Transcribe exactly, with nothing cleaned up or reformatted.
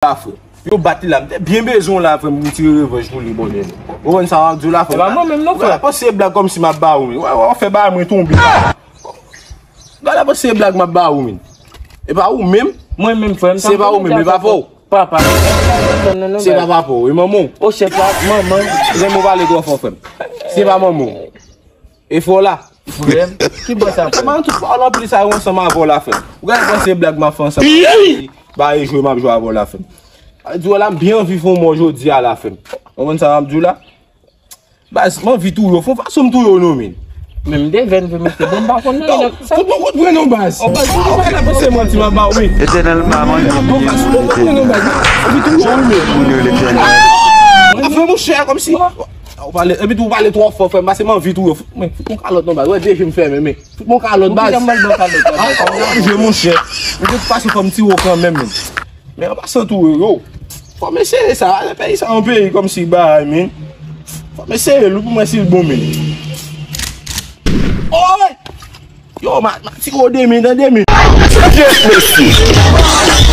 la, frè. Yo bat li la. M te byen bezwen w la, frè, m tire revanj pou li, bondye. Ou konprann sa m ap di w la, frè? E pa mwen menm non, frè. Ou pa panse se blag kòmsi m ap ba ou, men. Wè, wè, w ap fè ba mwen tonbe. Gade panse se blag m ap ba ou, men. E pa ou menm. Mwen menm, frè m. Se pa ou menm, e papa w. Papa. Se pa papa w, e manman w. O chèf la, manman. Renmen w pale twò fò, frè m. Se pa manman w. E fò la. Frè m, ki bò sa, frè m? Kòman tout pawòl anpil sa yo ansanm avè w la, frè m? Ou gade panse blag m ap fè ansanm avè w, ba e jwe m ap jwe avè w la, frè m. Di w la, m byen anvi fè yon mò jodi a la, frè m. Ou konprann sa m ap di w la? Baz, m anvi touye w. Fè yon fason m touye w non, men. Men m devèn vre, mesye. Bon, m pa konn nan. Fout mwen kout pran non, baz. O baz, ou pa ka panse manti m ap ba w, men. Etènèl pa manti. Bon, baz, fout mwen kout pran non, baz. Anvi touye w, men. Moun yo Letènèl. Ou fè mouche a kòmsi. Ou pale, epi tou ou pale twò fò, frè m, pase m anvi touye w. Fout mwen, fout mwen kalòt non, baz. Wè, de je m fèmen, men. Fout mwen kalòt, baz. Pou ki jan m ba l kalòt la, baz? Ah, ah, je, monchè. Mwen te fason fò m tire w kanmenm, men. Men an pasan tou, yo. Fò m eseye sa. Lè peyi sa yon peyi kòmsi bagay, men. Fò m eseye l pou mwen si l bon, men. Oy! Yo, ma, ma tire w de men, tande men. Yes, mesye.